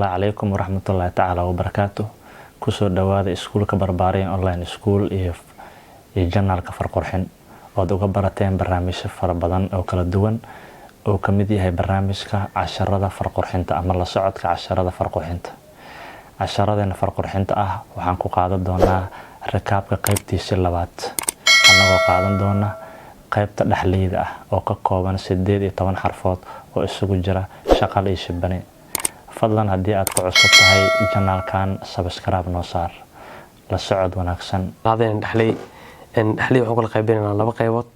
Calaykum waraxmatullaahi tacaala wabarakaatu. Kusoo dhawaada iskuulka Barbaariyan Online School iyo channelka Farqurxin ood uga barateen barnaamijyo fara badan oo kala duwan, oo ka mid yahay barnaamijka casharada farqurxinta ama la socodka casharada farqurxinta. Casharadeena farqurxinta ah waxaan ku qaadan doonaa rakaabka qeybtiisii labaad, annagoo qaadan doona qeybta dhexleyda ah oo ka kooban 18 xarfood oo isugu jira shaqal iyo shibani. Fadlan, haddii aad ku cusub tahay channelkan, subscribe noo saar. La socod wanaagsan. Qaadayna dhexley. Dhexley waxaan kala qaybinaynaa laba qaybood: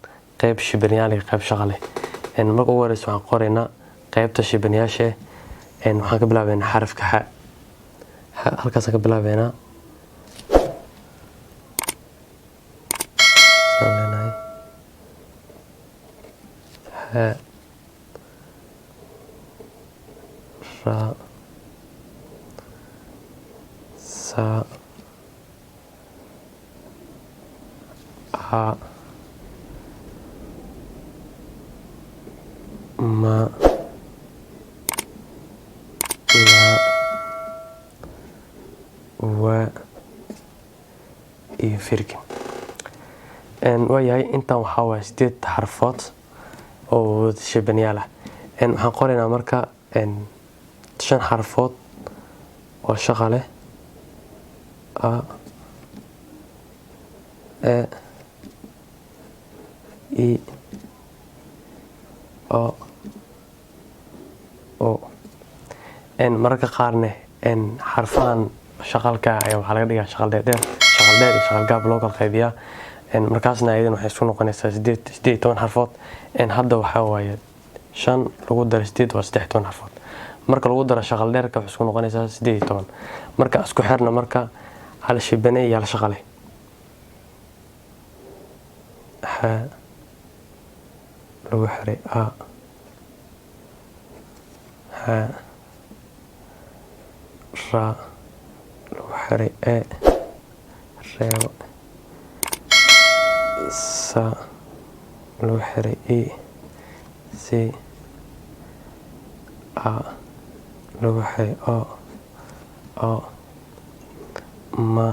qayb shibanayaal iyo qayb shaqale. Marka ugu horeysa waxaan qoraynaa qaybta shibanayaasha. Waxaan ka bilaabeynaa xarafka xa. Xa halkaasaan ka bilaabeynaa, saan leenahay: xa, ra, sa, a, ma, na, wa iyo firkin. Waayahay, intan waxaa waaya sideed xarfood oo wada shibanayaal ah. Waxaan qoraynaa marka shan xarfood oo shaqa leh: a, e, i, o, u. Mararka qaarne xarfahan shaqalka ayaa waxaa laga dhigaa shaqal dheerdheer, shaqal dheer iyo shaqal gaab loo kala qaybiyaa. Markaasna ayadan waxay isku noqonaysaa 18 xarfood. Hadda waxaa waaye shan lagu daro sideed waa 13 xarfood. Marka lagu daro shaqal dheerka, waxay isku noqonaysaa 18. Marka isku xirna marka hal shibane iyo hal shaqale: xa lagu xiray a, xa, ra lagu xiray e, reebo, sa lagu xiray i, c, a lagu xiray o, o, ma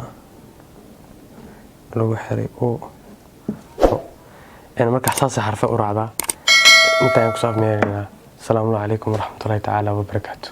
lagu xiray u, o. Marka saasay xarfe u raacdaa. Inta ayaan kusoo afmeeraynaa. Asalaamu calaykum waraxmatullahi tacaala wabarakaatu.